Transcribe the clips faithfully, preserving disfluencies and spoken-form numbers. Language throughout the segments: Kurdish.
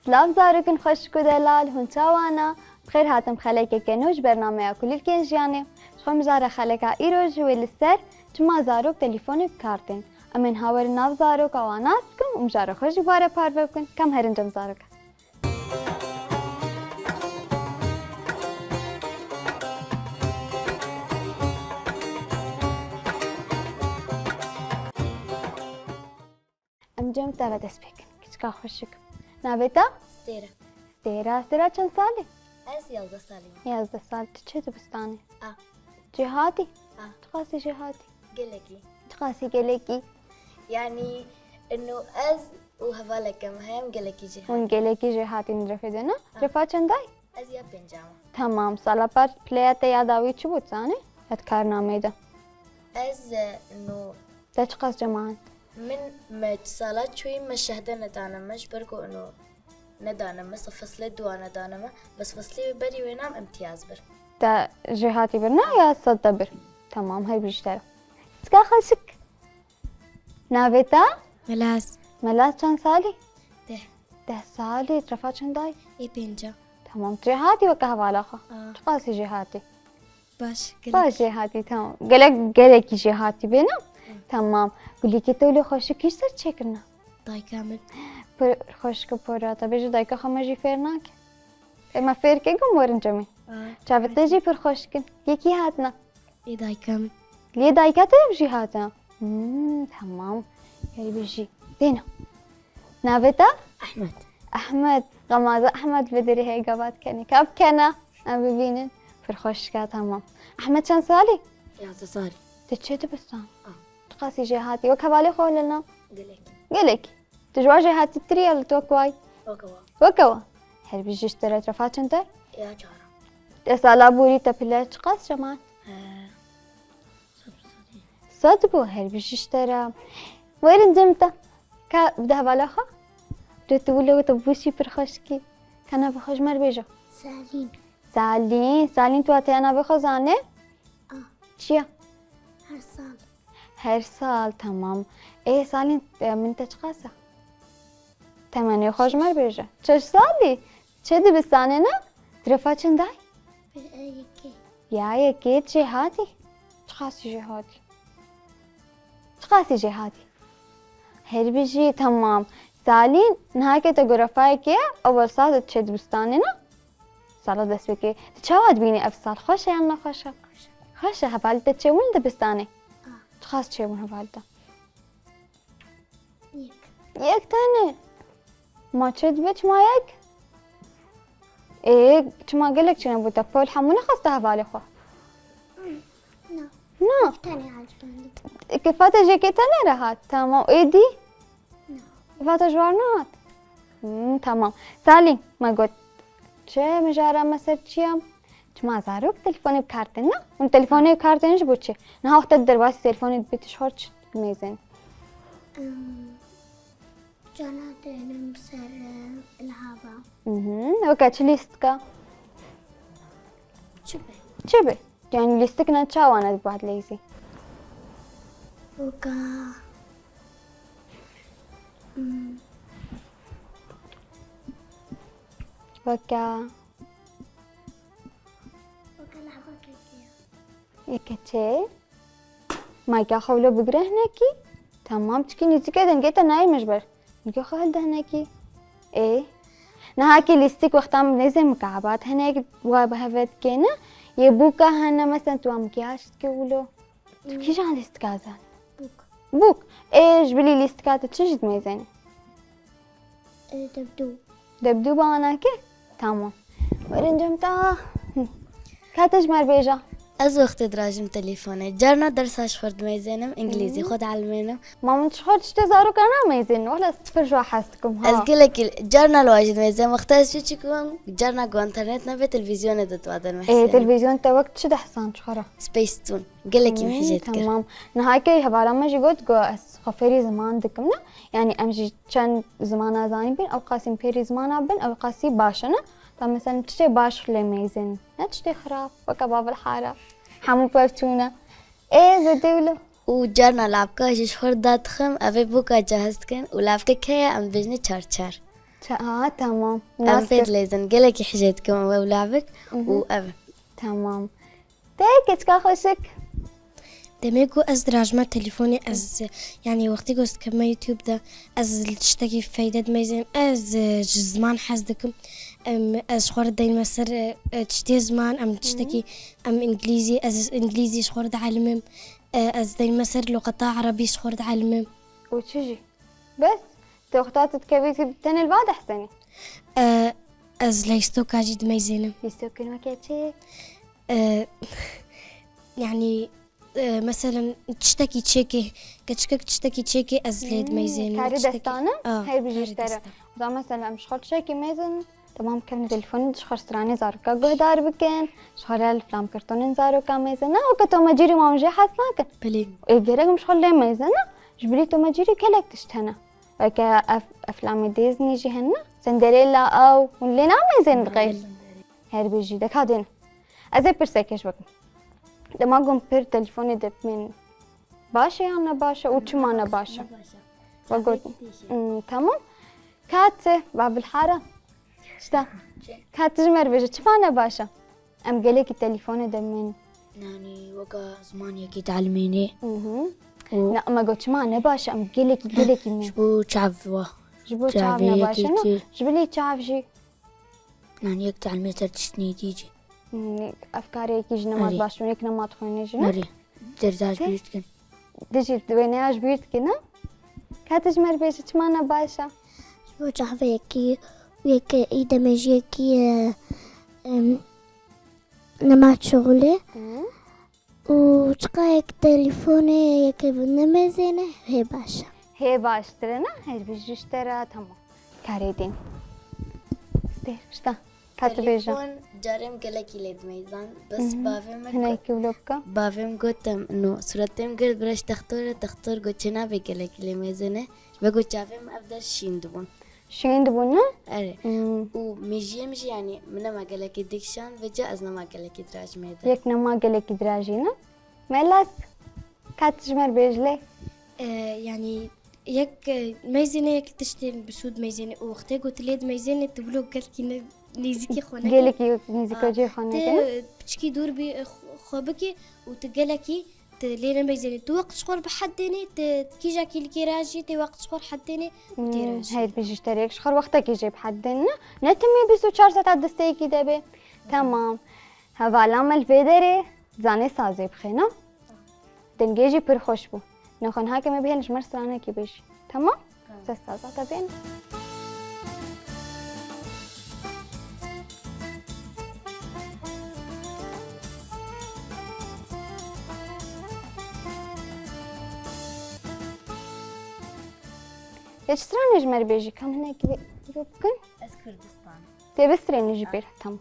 Silav zarokin xweşik û delal, hûn çawa ne? Bi xêr hatin xelekeke nû ji bernameya Kulîlkên Jiyanê. Ji xwe mijare xeleka îro ji wê li ser çima zarok telîfonê bi kar tên. Em ên ha werin nav zaroka wan nas bikin û mijara xwe jî bi we re parve bikin. Ka em herin cem zaroka. Em cem te ve dest pê kin. Kiçika xweşik. Navê te? Stêra. Stêra, Stêra çend salî? Ez yazdeh salî me. Yazdeh sal. Tu çi dibistanê? A. Jêhatî? A. Çiqasî jêhatî? Gelekî. Çiqasî gelekî? Yanî, ino ez û hevaleke min heye, em gelekî jêhatî. Hûn gelekî jêhatîn di refê de, ne? A. Refa çend ay? Ez ya pênca me. Tamam, sala par pileya te ya dawî çi bû, zanî? Ya di karnameyê de. Ez, e, no. Te çiqas cemaat? Min me sala çûyî me şehde nedane me, ji ber ku ino nedane me, se feslê dua nedane me, bes feslê wê berî wê nam imtiyaz bir. Te jêhatî bir, ne ya sed de bir? Tamam, her bijî ji te re. Çiqa xweşik. Navê te? Melaz. Melaz çend salî? Deh. Deh salî, refa çend ay? Ê pênca. Tamam, tu jêhatî weke hevala xwe? A. Çiqasî jêhatî? Baş, gelek. Baş jêhatî, tamam. Gelek, gelekî jêhatî bê, ne? Hı. Tamam. Gulîkê te wilo xweşik kî ji ser çêkirine? Dayika min. Pir xweşik û pir rata. Bêje dayika xwe me jî fêr nake. Ê me fêr ke gum werin cemê. A. Çavê te jî pir xweşik in. Yekî hatine. Ê dayika min. Lê dayika te ev jî hatina. Hmm, tamam. Ey bijî. Dêne. Navê te? Ehmed. Ehmed. Qemaza Ehmed vê derê heye gava dikenê. Ka bikene. Em bibînin. Pir xweşik e, tamam. Ehmed çend salî? Yazdeh salî. Tu çi dibistan? A. Tu qasî jêhatî. Wek hevalê xwe lina? Gelek. Gelek. Tu ji wan jêhatîtir î ya li to wek wa yî? Weke wa. Weke wa. Her bijî ji te re, refa çend e? Ya çar. Te sala borî te pile çiqas cemaat? He. Sed bû, her bijî ji te re. Werin cem te. Ka bide hevala xwe. Tu tu wilo tu bûşî pir xweşikî. Ka navê xwe ji me re bêje. Salîn. Salîn, Salîn tu hatiye navê xwe zanê? A. Çi ye? Her sal. Her sal, tamam. Ê Salîn, e, min te çiqas e? Temenê xwe ji me re bêje. Şeş salî. Çi dibistanê ne? Tu refa çend ay? Bi-, e, yekê. Ya yekê, tu jêhatî? Çiqasî jêhatî? Çiqasî jêhatî? Her bijî, tamam. Salîn, niha ke te got refa yekê, ewel sal tu çi dibistanê ne? Sala dest pê kê. Tu çawa dibînî ev sal? Xweş e yan nexweş e? Xweş e, hevalî te çêbûn dibistanê? A. Çiqas çêbûn hevalî te? Yek. Yek tenê? Ma çi dibe çima yek? Ê, çima gelek çi nebû te? Pol hemû nexweste hevalê xwe? Na. Na. Tenê hacibandî. Kifa te jê kê tenê re hat? Tamam. Êdî? Na. Kifa te ji war nehat? Hmm, tamam. Salî, me got. Çi mijara me ser çi ye? Çima zarok telefonê bi kar tên, ne? Hûn telefonê bi kar tên ji bo çi? Niha wexta tu derbasî telefonê dibî tu ji xwe re çi dimêzên? Em, cana dênim ser, e, ilhaba. Mhm. Weke çi lîstika? Çi be? Çi be? Yani lîstik ne çawa ne dibî dileyîzî? Weke, hmm. Weke. Weke lehbekekê. Yeke çi? Mayka xwe wilo bigire hinekî. Tamam, çikî nîzike dengê te nayê min ji ber. Nîzike xwe hilde hinekî. Ê. Niha kî lîstik wextan nêzê mikabat hinek wa bi heve dikê ne. Yê bûka hene, mesela tu wa mikyaj dikî wilo. Tu kîjan lîstika zanî? Bûk. Bûk. Ê, ji bilî lîstika tu çi jî dimêzênî? E, debdû. Debdû bana ke? Tamam. Werin cem ta. Hı. Ka te ji me re bêje. Ez wextê dirajim telefonê. Carna dersa ji xwe dimêzênim, îngilîzî xwe dielmênim. Ma min ji xwe tiştê zarokan namêzin. Wela ez pir ji we hez dikim, ha. Ez gelekî carna li wajî dimêzim. Wexta ez çi çikim, carna ku internet nebe, televîzyonê de dwadin. Ê, mehsênim. Televîzyon te wek çi dehsan ji xwe re? Space Tune. Gelekî min hîjet kir. Tamam. Niha key hevala me jî got, got ez xwe fêrî ziman dikim ne. Yani em jî çend zimana zanî bin, ew qasî fêrî zimana bin, ew qasî baş e ne. Ta mesela tiştê baş lê mêzin. Ne tiştê xirab. Weke babil hara. Hemû pevçûne. Ê, zêdê wilo. Û carna lavka jî ji xwe re dadixim, ev ê bûka cihaz dikin û lavkek heye em dibêjinê çar çar. Ça-, ha, tamam. Em pê dileyzin. Gelekî hijê dikim we û lavik û ev. Tamam. Tê keçika xweşik. Demê ku ez dirajme telefonê, ez, yanî wextê ku ez dikevime YouTube de, ez li tiştekî feyde dimeyzênim, ez, e, ji ziman hez dikim. Em, ez ji xwe re deyme ser, e, e, tiştê ziman, em tiştekî, em îngilîzî, ez îngilîzî ji xwe re dielimim. E, ez deyme ser luqeta erebî ji xwe re dielimim. Û çi jî? Bes? Tu wexta tu dikevî tenê li va dihsenî? E, ez leystoka jî dimeyzênim. Leystokin weke çi? E, yanî, e, meselen tiştekî çêkê, keçikek tiştekî çêkê ez lê dimeyzênim. Karê destane? Her bijî ji te re. Da mesela em ji xwe tiştekî mêzin, temam kevin telefonê ji xwe stranê zaroka guhdar bikin, ji xwe re li filam kartonên zaroka mêzin. Ne weke tomecîrî wan jê hez nakin. Belê. Ê gerek em ji xwe lê mêzin, ne? Ji bilî tomecîrî gelek tişt hene. Weke ev, eflamê Disney jî hene. Cinderella ew, hûn lê namêzên bi qey. Her bijî, de ka dên. Ez ê pirseke ji we bikim. Dema ku em pir telefonê depmên, baş e yan ne baş e û çima ne baş e? We got, hmm, tamam. Ka tu, Babilhara. Şta. Ka tu ji me re bêje, çima ne baş e? Em gelekî telefonê demên. Yanî weka zimanekî dielimênê. Mhm. Û na, me got çima ne baş e, em gelekî, gelekî me. Ji bo çav wa. Ji bo çav ne baş e, ne? Ji bilî çav jî. Yanî yek dielimê ser tiştnê dî jî. Hmm, ev karê yekî ji nemat baş, yek nemat xwênê jî, ne? Erê. Derza ji bîr dikin. Dijî wêneya ji bîr dikin, ne? Ka tu ji me re bêje, çima ne baş e? Ji bo çavê yekî, yekî î demê jî yekî, e, em, nema şixulê. Hı. Û çiqayek telefonê yekê bi nemêzêne, hê baş e. Hê baştir e, ne? Her bijî ji te re, tamam. Karê din. Stêr, şta. Ka tu bêje. Telefon carê min gelekî lê dimeyzan. Bes bavê min hinekî vlog ka. Bavê min got, em, no, suretê min girt bira ji textor re, textor got, çê nabê gelekî lê mêzêne. Ji me got çavê min ev der şîn dibûn. Şîn dibûn, ne? Erê. Hmm. Û mêjiyê min jî, yanî min nema gelekî dikişand, vêca ez nema gelekî dirajî mêze. Yek nema gelekî dirajî, ne? Melas, ka tu ji me re bêj lê? E, yanî yek, e, meyzêne yek tiştên bi sûd meyzêne û wextê ku tu lê dimeyzêne tu wilo gelkî ne nêzîkî xwe neke. Gelekî nêzîka cihê xwe neke, ne? Piçkî dûr bî, e, xwe, xwe bikî û tu gelekî tu lê nemeyzênî. Tu wext ji xwe re bi hed dênî, tu kîja kîlikê re jî tê wext ji xwe re hed dênî û tê re jî. Hey, bijî ji te re yek ji xwe re wextekî jê bi hed dênî, ne? Ne timî bîst û çar saeta disteyekî de bê. Tamam. Hevala me li vê derê zanê sazê bixêne. Dengê jî pir xweş bû. Nexwe niha ke me bihêlin ji me re stranekî bêjî. Tamam? Tamam. Saz saza te bên. Ya çi stranê ji me re bêjî, kam hinekî vê, vê bikin? Ez Kurdistan. Tê bistrênî jî pêr, tamam.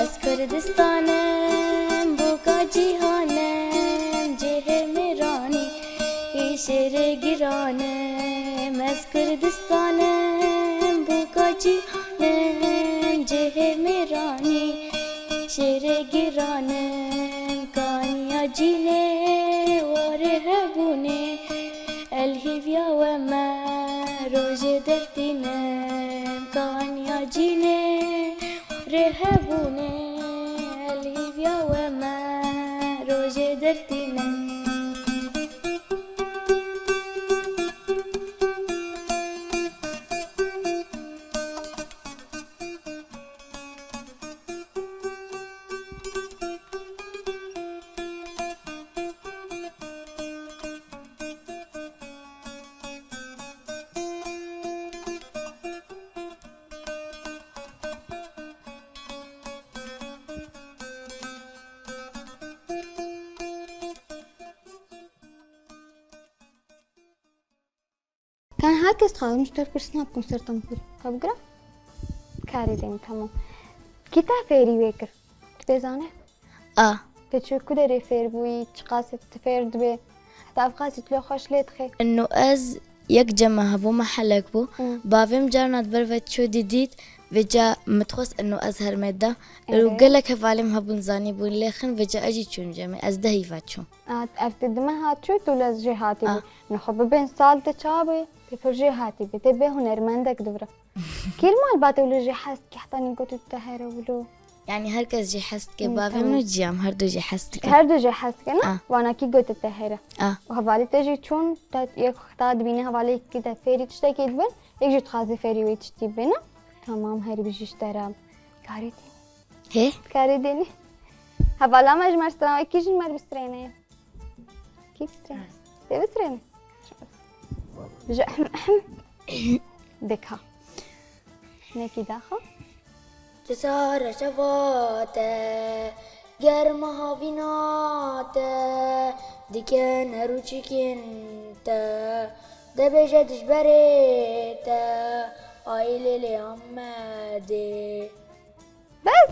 Ez Kurdistanim, boka cîhanim, cihê mêranî, î şêrê giranim. Ez Kurdistanim, boka cîhanim, cihê mêranî, şêrê giranim. Kaniya cînê warê hebûnê, el hîviya we me rojê dertînim. Kaniya cînê warê hebûnê, el hîviya we me rojê dertînim. Kan her kes dixwazim ji te pirsina bikim ser tempûr. Ka bigira? Karê dênî, tamam. Kî te fêrî wê kir? Tu pê zane? A. Te çi ku derê fêr bûyî, çiqasî tu fêr dibê? Heta ev qasî tu lê xweş lê dixê? Ino ez yek cem me hebû, me helek bû. Hı. Bavê min carna di ber ve çû didît, vêca min dixwest ino ez hermê de. Ero Evet. gelek hevalê min hebûn zanîbûn lê xin, vêca ez jî çûm cemê. Ez dehî ve çûm. A, ev te dime hat çû, tu lez jê hatî A. bû. Nixwe bibên sal te çawa bû? Te pir jê hatî bû. Te bê hunermendek dibira. Kî li malbatê wilo jê hez dike heta nî got tu te here wilo? Yani her kes jî hez dike, Hı, bavê tamam. min û ciyam her du jî hez dike. Her du jî hez dike, ne? A. Vana kî got te here. A. Û hevalê te jî çûn, te yek ta dibîne hevalê yekî te fêrî tiştekî dibin, yek jî dixwaze fêrî wê tiştî bibin, ne? Tamam, her bijî ji te re. Karê dênî. Hê? Karê dênî. Hevala me ji me re strana, kî ji me re bistrêne? Kî bistrêne? Tê bistrêne? Ji ehm ehm. Dika. Nekî daxa? Ti sare şeva te, germa havîna te, dike nerûçikên te, debêje dijberê te, ay lê lê Amedê. Bes?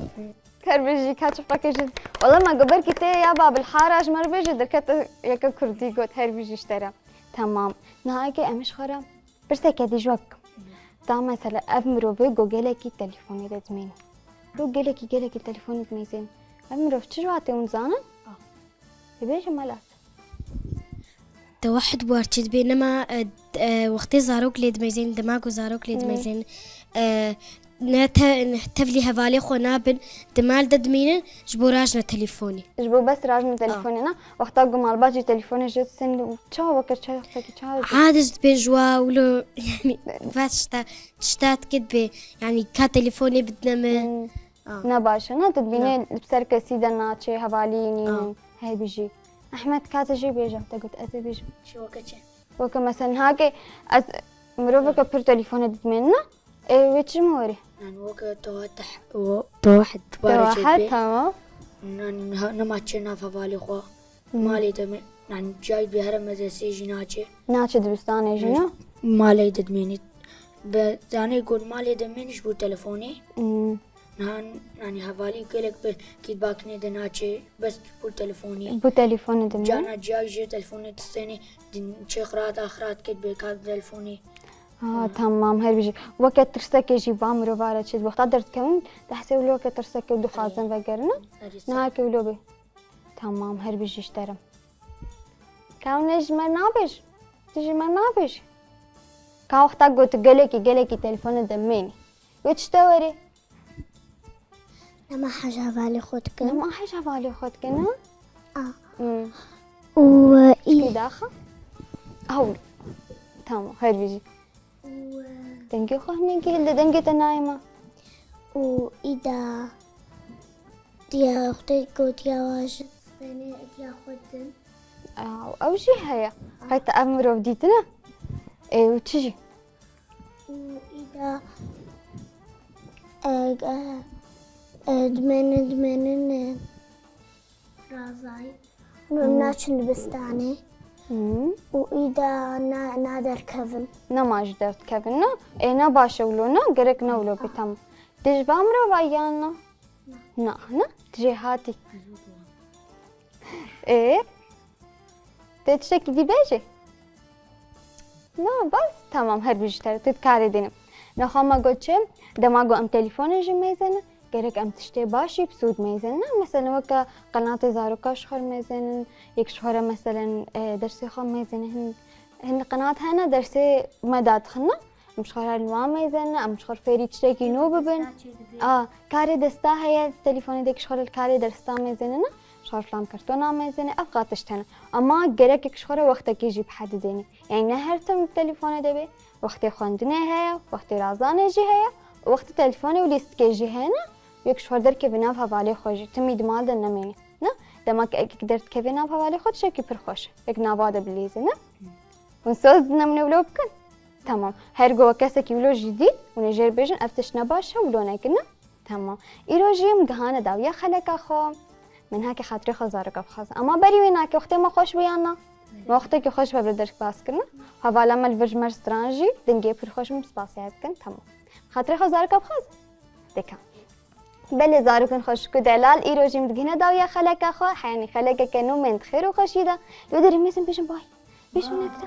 Her bijî, ka çiqakê jî. Wala me got belkî tê ya Babilhara ji me re bêje, derkete yeke kurdî got, her bijî ji te re. Tamam. Niha eke em ji xwe re pirseke dî ji we bikim. Ta mesela ev mirovê got gelekî telefonê de dimêne. Got gelekî, gelekî telefonê dimeyzên. Ev mirov çi ji we tê hûn zanin? Ah. Dibêje mela. Te wahid buar çi dibê, nema, e, e, wextê zarok lê dimeyzên, dema ku zarok lê Hmm. dimeyzên, e, ne te-, ne tevlî hevalê xwe nabin, di mal de dimînin, ji bo rajne telefonî. Ji bo bes rajne Ah. telefonê ne? Wexta ku malbat jî telefonê ji sin û çawa weke çawa wextekî çawa dibê? Adiz dibê ji wa wilo, yani, va tişta, tişta dike dibê, yani, ka telefonê bidine min. Hmm. Ah. Ne baş e, ne? Tu dibînê Ne. li ser kesî de naçê, hevalî nînin, Ah. her bijî. Ehmed, ka tu jî bêje, te got, ez ê bêjim. Çi weke çi? Weke mesela, niha ke ez miroveke Ah. pir telefone didimên, ne? Ê, wê çi ji min werê? Yani weke tu hate, o, tu wahed, tu bare Tewahed, çekê. Tamam. Yani niha, nema çê nav hevalê xwe. Hı. Malê de me, yani cayê bê here medreseyê jî naçê. Naçê dibistanê jî, ne? Malê de dimênî. Be, zanê got malê de mênî ji bo telefonê. Hı. Niha, yani hevalî gelek bi kî bakine de naçê, bes ji bo telefonê. Bo telefonê de Cana cayê jê telefonê distênê, din çê xira da xira dike bê ka telefonê. Ha, Hı. tamam, her bijî. Weke tirsekê jî ba mirovare çê. Wexta derdikevin, dehsê wilo weke tirsekê û dixwazin Erê. vegerin, ne? Erê, Niha sağ. ke wilo bê. Tamam, her bijî ji te re. Ka hûn ê ji me nabêj? Tu ji me nabêj? Ka wexta got tu gelekî, gelekî telefonê de mênî. Wê çi te werê? Nema hej hevalê xwe dike. Nema hej hevalê xwe dike, ne? A. Hmm. Û, e, î- Çikî daxa? Aw. Tamam, her bijî. Û, e, Dengê xwe hinekî hilde, dengê te nayê me. Û îda diya xwe gotiya wa ji stenê diya xwe din. Aw, ew jî heye. Qey te ev mirov dîtine? Ê, û çi jî? Û îda, e, e, e, dimênin, dimênin, e, razayî. Hûn Hmm. naçin dibistanê. Hmm. Û îda na, na derkevin. Nema jî derdikevin, ne? Ê, ne baş e wilo, ne? Gerek ne wilo bê, tamam. Dij va mirova yan na? Na, ne? Dijê hatî. Ê? Tê tiştekî dî bêjî? Na, bas, tamam, her bijî te re, tu dikarê dînim. Nexwe me got çi? Dema got em telefonê jî mêzene, gerek em tiştê baş jî bi sûd mêzene. Ne? Mesela weke qenatê zaroka ji xwe re mêzenin, yek ji xwe re, meselen, e, dersê xwe mêzene. Hin, hin qenat hene, dersê me dadixin, ne? Em ji xwe re li wan mêzene, em ji xwe re fêrî tiştekî nû bibin. A, karê desta heye, telefonê de yek ji xwe re li karê desta mêzene, ne? Ji xwe re filan kartona mêzene, ev qatiş tene. Ama gerek yek ji xwe re wextekê jî bi hedidêne. Yani ne her tim telefonê de bê, wextê xwendinê heye, wextê razanê jî heye, wextê telefonê û lîstikê jî heye, ne? Yek ji xwe re derkeve nav hevalê xwe jî, timî di mal de nemêne. Ne? Dema ke yek derdikeve nav hevalê xwe, tiştekî pir xweş e. Yek nava de bilîze, ne? Hûn soz didin em wilo bikin? Tamam. Her go kesekî wilo jî dît, hûn ê jê re bêjin, ev tişt ne baş e, wilo nekin, ne? Tamam. Îro jî em gihane dawiya xeleka xwe. Min heke xatirê xwe zaroka bixwazin. Ama berî wê nake, wextê me xweş bû yan na? Me wextekî xweş be bi derk bas kirine. Hevala me li vir ji me re stran jî dingê pir xweş min spasiya dikin. Tamam. Xatirê xwe zarika bixwazin? Dikim. Belê zarokên xweşik û delal, îro jî em digihine dawiya xeleka xwe, heyanî xelekeke nû bên di xêr û xweşî de. Li wê derê em ê bêjin bay. Bêjin nefta.